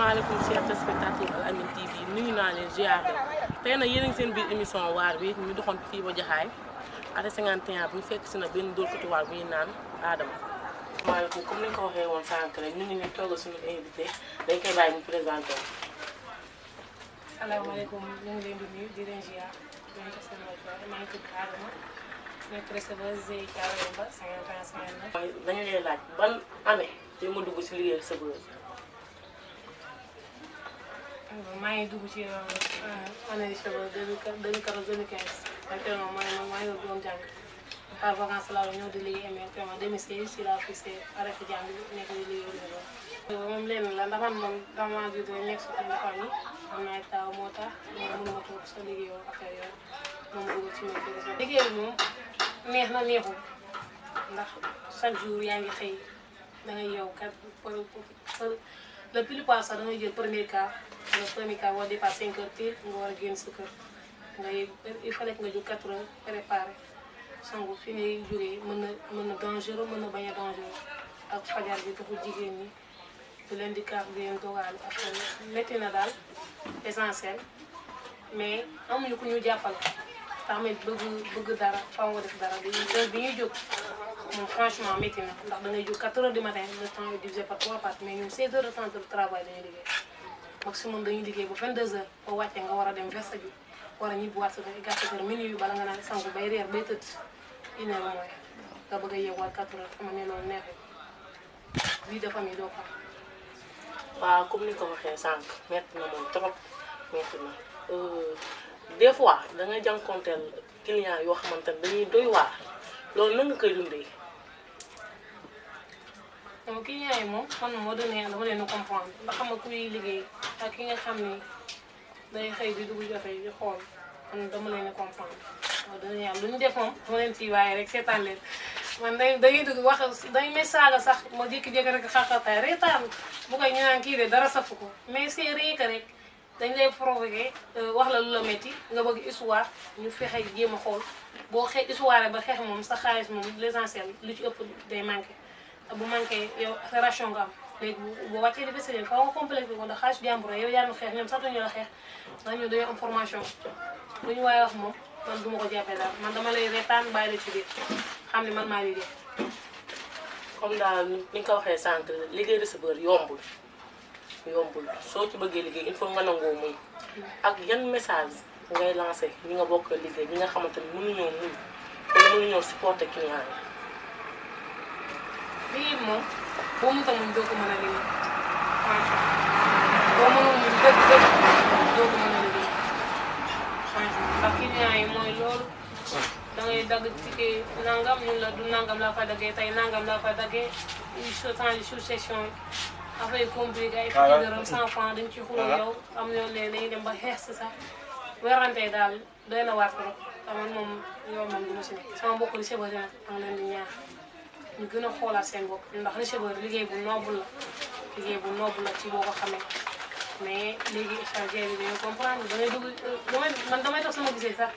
asalaamaaleykum chers téléspectateurs Al Amine TV nuyu naa leen ziar tey nag yéen a ngi seen biir émission waar bi ñu doxoon fii ba Jaxaay ate 51 bu ñu fekk si nag benn dóorkatu waar bu ñu naan Adama. asalaamaaleykum comme ni ñu ko waxee woon sànq rek ñu ngi nii toog suñu invité dañ koy bàyyi mu présenté wu. salaamaaleykum ñu ngi leen di nuyu di leen ziar di leen jox seen wàlluwaay maa ngi tudd Adama nekk receveuse GIE Thiaroye Ba 51 59. mooy dañu lay laaj ban année te mu dugg si liggéey receveuse. maa ngi dugg ci année receveuse 2014 2015 actuellement maa ngi doon jàng par vacances laa ñëw di liggéey mais actuellement 2016 si laa fixé arrêté jàng bi nekk di liggéey receveuse. moom lenn la ndax man moom dama juddoo nekk si benn famille am na ay taaw moo tax mënuma toog sa liggéeyoo affaire yooyu moom dugg ci métier receveuse. liggéey bi moom neex na neexul ndax chaque jour yaa ngi xëy da ngay yow kat le plus pas sax da ngay jël premier car boo départ 5 heures pile nga war a génn sa kër ngay il fallait que nga jóg 4 heures préparé sangu fi ngay jógee mën na dangereux mën na bañ a dangereux ak fajar bi taxul jigéen ñi di leen di kaar di leen dogaale affaire métti na daal essentiel mais amuñu ku ñu jàppale tamit bëgg dara faw nga def dara bi ñuy jóg moom franchement métti na ndax da ngay jóg 4 heures du matin le temps est divisé par 3 parties mais ñun 16 heures de temps de travail dañuy liggéey maximum dañuy liggéey ba 22 heures boo wàccee nga war a dem verse ji war a ñibbiwaat sa kër gàtt kër minuit bala nga naan sangu bay reer bay tëdd 1 heure mooy nga bëgg a yeewaat 4 heures xam ne loolu neexee vie de famille doo ko waaw comme ni ko waxee sànq métti na moom trop métti na des fois da ngay jànkonteel client yoo xamante ne dañuy doy waar loolu nan nga koy dundee. donc client yi moom man moo donné dama leen a comprendre ndax xam nga kuy liggéey ak ki nga xam ni day xëy di dugg joxe di xool man dama leen a comprendre waaw dana yàlla lu ñu def moom dama leen ciy waaye rek seetaan leen man dañuy dugg wax dañuy may saaga sax ma jékki-jékki rek xaqataay reetaan bu koy ñu naan kii de dara safu ko mais c'est rien que rek dañ lay provoqué wax la lu la métti nga bëgg histoire ñu fexe jéem a xool boo histoire ba xeex moom sa xaalis moom l'essentiel lu ci ëpp day manqué bu manqué yow sa ration nga am léegi boo wàccee di fësale faaw nga complété ko ndax xaalis jàmbur yow yaa ngi xeex ñoom sax ñu la xeex ndax ñu dañoo am formation lu ñu waaye wax moom man duma ko jàppee daal man dama lay reetaan bàyyi la ci biir xam ne man maa liggéey. comme daal ni nga ko waxee sànq liggéey receveur yombul soo ci bëggee liggéey il faut nga nangoo muñ ak yan message ngay lancé ñi nga bokk liggéey ñi nga xamante ni mënuñoo muñ wala mënuñoo supporter client yi. liggéey bi moom boo mënta muñ doo ko mën a liggéey franchement boo mënul muñ dëgg doo ko mën a liggéey franchement ndax client yi mooy loolu da ngay dagg ticket nangam ñun la du nangam laa fay daggee tey nangam laa fay daggee change sous session yi affaire compliqué ay fukki dërëm 100 francs dañ ci xuloo yow am ñoo ne dañuy dem ba xeex si sax werante daal doy na waat rek man moom yow man du ma si nekk sama mbokk receveur yi nag am leen di ñaax ñu gën a xoolaat seen bopp ndax receveur liggéey bu noble la ci boo ko xamee mais léegi stagiaire yi dañoo comprendre da ngay dugg man damay tax sama gisee sax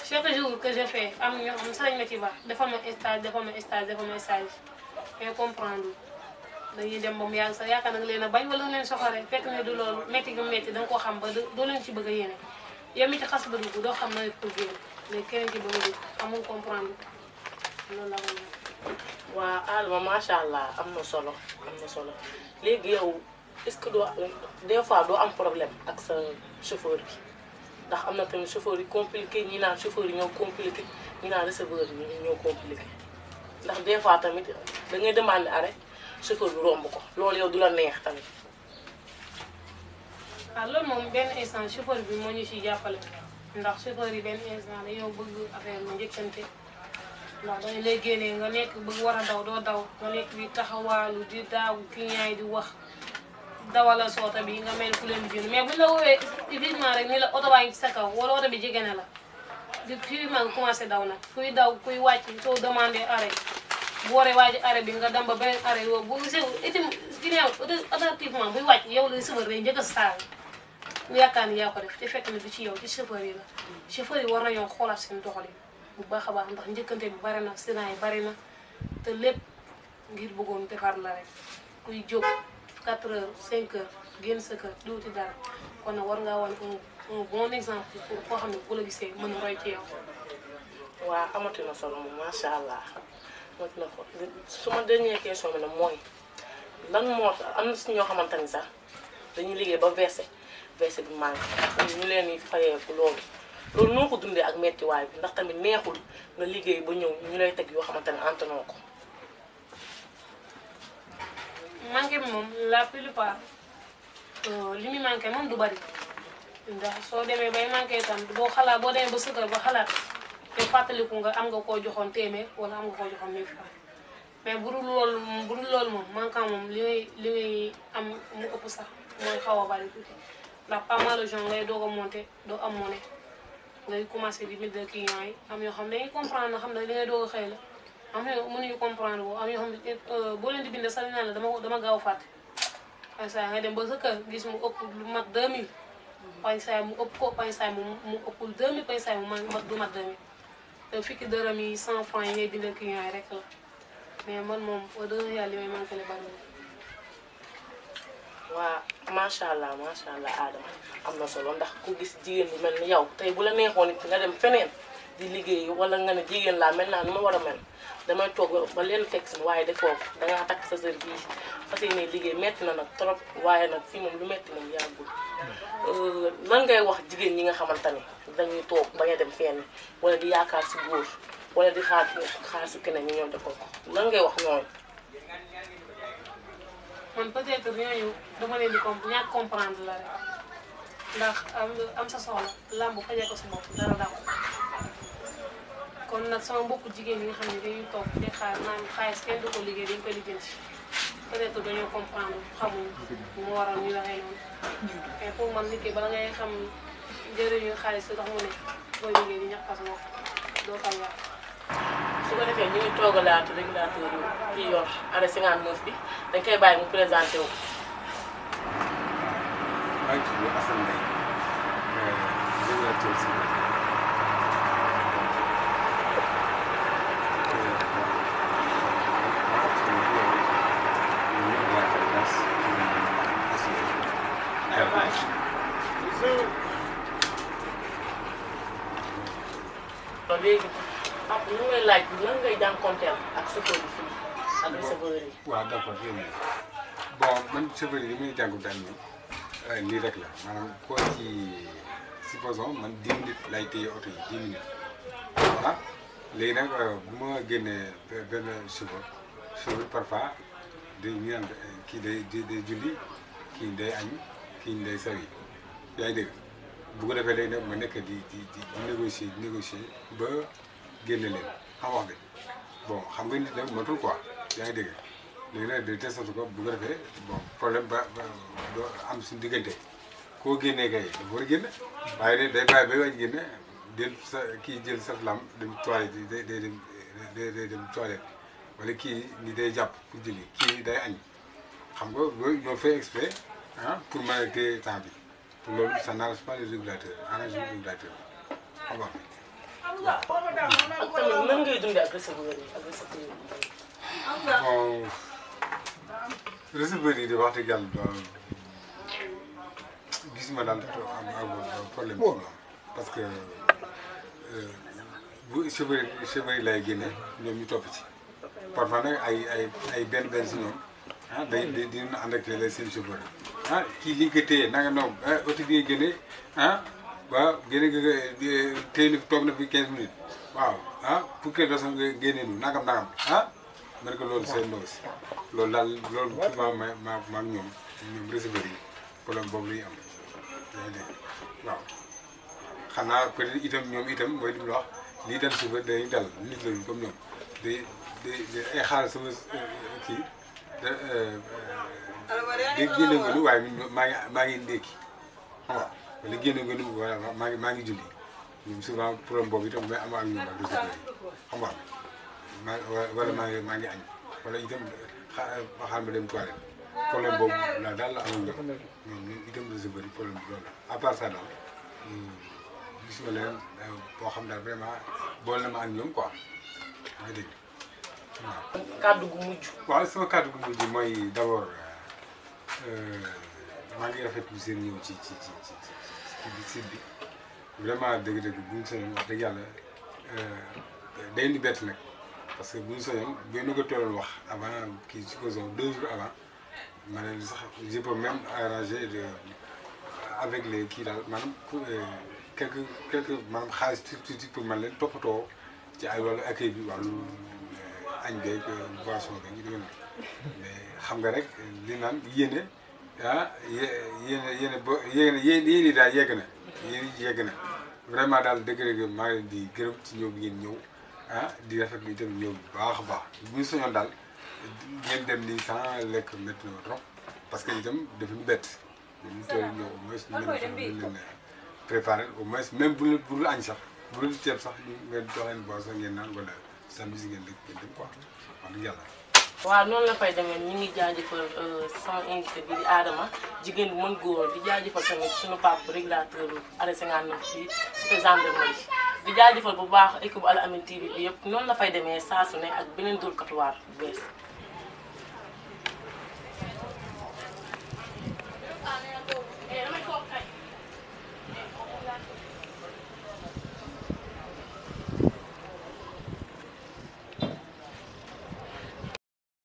chaque jour que je fais am ñoo xam sax lañ ma ci baax defal ma stage mais comprendre dañuy dem ba mu yàgg sax yaakaar nag leen a bañ wala leen soxore fekk ne du loolu métti gi métti da nga koo xam ba doo leen ci bëgg a yéene yow mi ci xas ba dugg doo xam na pour génn léegi keneen ci bëgg a dugg amul comprendre loolu la ko waa Adama macha allah am na solo léegi yow est-ce que doo des fois doo am problème ak sa chauffeur bi ndax am na tamit chauffeur yi compliqué ñi naan chauffeur yi ñoo compliqué ñi naan receveur yi ñoo compliqué ndax des fois tamit da ngay demander arrêt chauffeur bi romb ko loolu yow du la neex tamit. waaw loolu moom benn instant chauffeur bi moo ñu ciy jàppale ndax chauffeur yi benn instant dañoo bëgg affaire bi njëkkante ndax dañu lay génnee nga nekk bëgg war a daw doo daw nga nekk di taxawaalu di daaw client yi di wax dawala soota bi nga mel ku leen di mais buñ la woowee évidemment rek ni la oto baa ngi ci sa kaw wala oto bi jege na la di évidemment nga commencé daw nag kuy wàcc soo demandé arrêt bu waree waaj arrêt bi nga dem ba beneen arrêt yooyu bu gisee itam client automatiquement buy wàcc yow la chauffeur day njëkk a saa mu yaakaar ni yaa ko def te fekk na du ci yow ci chauffeur yi la chauffeur yi war nañoo xoolaat seen doxalin bu baax a baax ndax njëkkante bi bari na accident yi bari na te lépp ngir bëggoon defar la rek kuy jóg 4 heures 5 heures génn sa kër di wuti dara kon nag war ngaa wan un bon exemple pour koo xam ne bu la gisee mën a roy ci yow. waa amati na solo moom macha allah amati na ko suma dernière question bi nag mooy lan moo tax am na si ñoo xamante ni sax dañuy liggéey ba versé bi manqué ñu leen di fayeeku loolu noo ko dundee ak mettiwaay bi ndax tamit neexul nga liggéey ba ñëw ñu lay teg yoo xamante ne antanoo ko. manqué bi moom la plupart li muy manqué moom du bari ndax soo demee bay manqué itam boo demee ba sa kër ba xalaat te fàttaliku nga am nga koo joxoon téeméer wala am nga koo joxoon 1000 francs mais bu dul loolu moom manquant moom li ngay am mu ëpp sax mooy xaw a bari tuuti ndax pas mal de gens ngay doog a monter doo am monnaie ngay commencé di mid de clients yi am yoo xam ne dañuy comprendre na xam ne li ngay doog a xëy la am na mënuñu comprendre boo am yoo xam ne boo leen di bindee sax naan la dama gaaw a fàtte waaye saa nga dem ba sa kër gis mu ëpp lu mat 2000 pañ saay mu ëpp ko pañ saay mu ëppul 2000 pañ saay mu mat du mat 2000 te fukki dërëm yi 100 francs yi ngay bindee clients yi rek la mais man moom au dëgg yàlla li may manqué le bariwul. waa macha allah Adama am na solo ndax ku gis jigéen bu mel ni yow tey bu la neexoon it nga dem feneen di liggéey wala nga ne jigéen laa mel naa nu ma war a mel damay toog ba leen fekk si waaye defoo ko dangaa takk sa sër bii fas yéene liggéey metti na nag trop waaye nag fii moom lu metti moom yàggul. lan ngay wax jigéen ñi nga xamante ne dañuy toog bañ a dem fenn wala di yaakaar si góor wala di xaar si keneen ñu ñëw defoo ko lan ngay wax ñooñu. man peut-être ñooñu dama leen di ñàkk comprendre la rek ndax am sa soxla làmb fajee ko sa bopp dara daaw kon nag sama mbokku jigéen ñi nga xam ne dañuy toog di xaar naan xaalis kenn du ko liggéey dañu koy lijjanti peut-être dañoo comprendre xamuñu mu waral ñu waxee noonu mais pour man nit ki bala ngay xam njëriñu xaalis su tax mu ne booy liggéey di ñàkk sa bopp doo tal wax. su ko defee ñu ngi toogalaat régulateur yi yor arrêt 59 bi dañ koy bàyyi mu présenté wu. maa ngi tudd Assane Mbaye régulateur si léegi Pape ñu ngay laaj lan ngay jànkonteel ak chauffeur yi fii ak receveur yi. waaw d'accord bon man chauffeur yi li muy jànkuwuteel nii lii rek la maanaam koo ci supposons man 10 minutes lay téye oto yi 10 minutes voilà léegi nag bu ma génnee benn chauffeur parfois day ñu naan kii day julli kii day añ kii day sawi yaa ngi dégg bu ko defee léegi nag ma nekk di négocier ba génne leen xam wax de bon xam nga nit nag matul quoi yaa ngi dégg léegi nag de telle sorte que bu ko defee bon problème ba am suñu diggante koo génnee kay dafa war a génne waaye day bàyyi bay wañ génne del sa kii jël sa lam dem toilette day dem toilette wala kii ni day jàpp pour julli kii day añ xam nga loolu ñoo fait exprès pour mën a téye temps bi pour loolu ça n'arrange pas les régulateurs arrange les régulateurs xam nga. ak tamit nan ngay dundee ak receveur yi ak receveur yi. bon receveur yi di wax dëgg yàlla gisuma daal am problème bi parce que bu chauffeur yi lay génne ñoom ñu topp ci parfois nag ay benn si ñoom day dina ànd ak seen chauffeur kii li nga ko téye nanga noonu oto bi nga génne waaw génne nga téye na toog na fi 15 minutes waaw pour quelle raison nga génne nu nangam ma ne ko loolu seen noos loolu daal loolu souvent ma ak ñoom receveur yi problème boobu la ñu am yaa ngi dégg waaw xanaa peut-être itam ñoom itam mooy li mu la wax lii dal chauffeur dañuy dal nit lañu comme ñoom day ay xaaral sama kii day génne nga nu waaye maa ngi ndékki xam nga wala génne nga nu voilà maa ngi julli ñoom souvent problème boobu itam may am ak ñoom ak receveur yi xam nga wala maa ngi añ wala itam xaar ma dem toilette problème boobu la daal la am ñoom itam receveur yi problème bi loolu la à part ça daal gisuma leen boo xam daal vraiment boole na ma ak ñoom quoi maa ngi dégg waaw. kàddu gu mujj. waaw sama kàddu gu mujj mooy d'abord maa ngi rafetlu seen ñëw ci site bi vraiment dëgg-dëgg bu ñu soñoon wax dëgg yàlla day indi bett nag parce que bu ñu soñoon bu ñu ko tolloon wax avant kii supposons 2 jours avant ma ne sax je peux même arranger avec les kii daal maanaam quelques maanaam xaalis tuuti pour man leen toppatoo ci ay wàllu accueil bi wàllu añ beeg boisson beeg ñu demee mais xam nga rek li naan yéene yéene daal yegg na yegg na vraiment daal dëgg-dëgg maa ngi leen di gërëm ci ñëw bi ngeen ñëw di rafetlu itam ñëw bu baax a baax bu ñu soñoon daal ngeen dem nii sans lekk métti na ma trop parce que itam dafa ñu bett ñu toll ñëw au moins ñu leen préparé au moins même bu dul añ sax bu dul ceeb sax ngeen jox leen boisson ngeen naan wala samedi ngeen lekk ngeen dem quoi wax dëgg yàlla. waaw noonu la fay demee ñu ngi jaajëfal sama invité bi di Adama jigéen bu mën góor di jaajëfal tamit suñu papa régulateur arrêt 59 bi cité gendarmerie di jaajëfal bu baax équipe Al Amine TV bi yëpp noonu la fay demee saa su ne ak beneen dóorkatuwaar bu bees.